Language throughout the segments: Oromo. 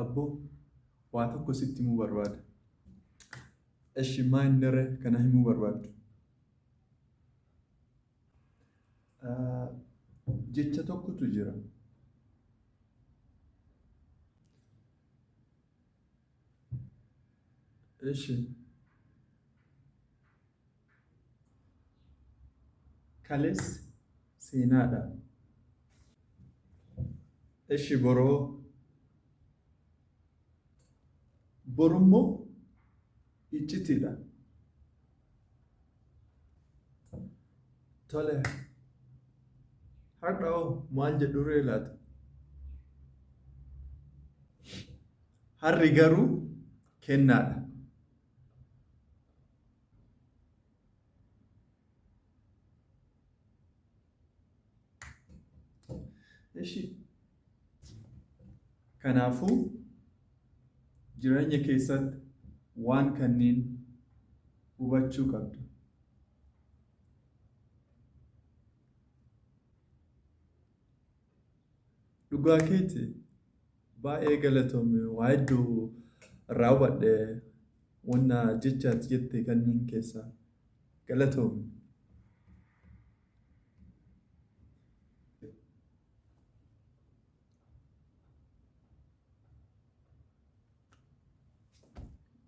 Abboo waa tokko sitti himuu barbaada. Eshi maa inni ree kana himuu barbaaddu? Jecha tokkotu jira. Eshi. Kaleessi seenaadha. Eshi boroo. Borummoo iccitiidha. Tole. Har'a hoo maal jedhuree laata? Har'i garuu kennaadha. Ishi. Kanaafuu jireenya keessatti waan kanneen hubachuu qabda. Dhugaa keeti baay'ee galatoomi waa hedduu irraa hubadhe wanna jecha ati jette kanneen keessaa galatoomi.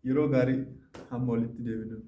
Yeroo gaarii hamma walitti deebinu.